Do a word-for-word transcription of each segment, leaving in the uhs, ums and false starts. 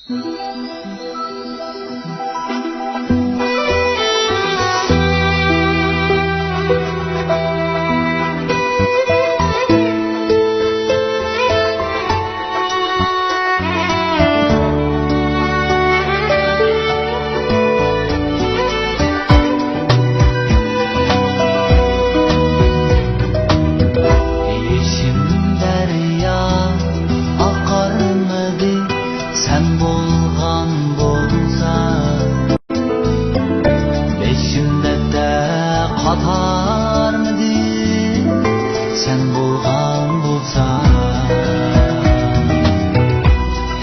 يېشىم دەريا ئاقارمىدى، سەن بولغان بولسا. بېشىم دەردتە قاتارمىدى، سەن بولغان بولسا.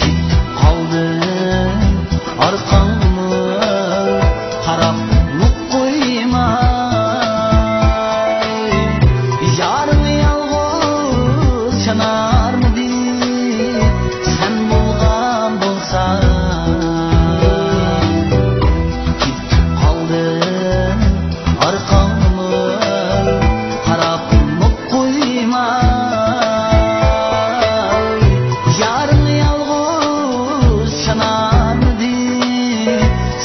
كېتىپ قالدىم ئارقاڭمۇ قاراپ قويماي. يارىڭ يالغۇز چانارمىدى، سەن بولغان بولساڭ. كېتىپ قالدىم ئارقاڭمۇ قاراپمۇ قويماي. يارىڭ يالغۇز چانارمىدى،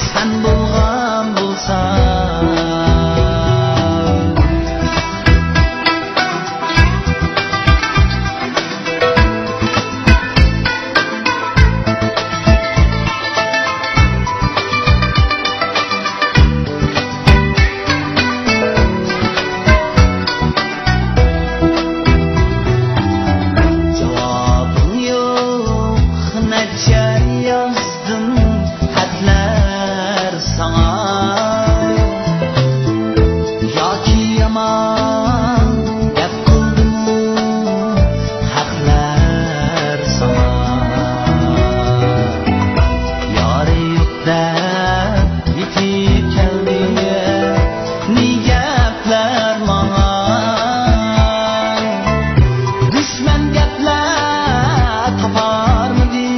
سەن بولغان بولساڭ. جاۋابىڭ يوق نەچچە يازدىم خەتلەر ساڭا. ياكى يامان گەپ قىلدىمۇ خەقلەر ساڭا. يارى يوق دەپ يېتىپ كەلدى نى گەپلەر ماڭا. دۈشمەن گەپلەر تاپارمىدى،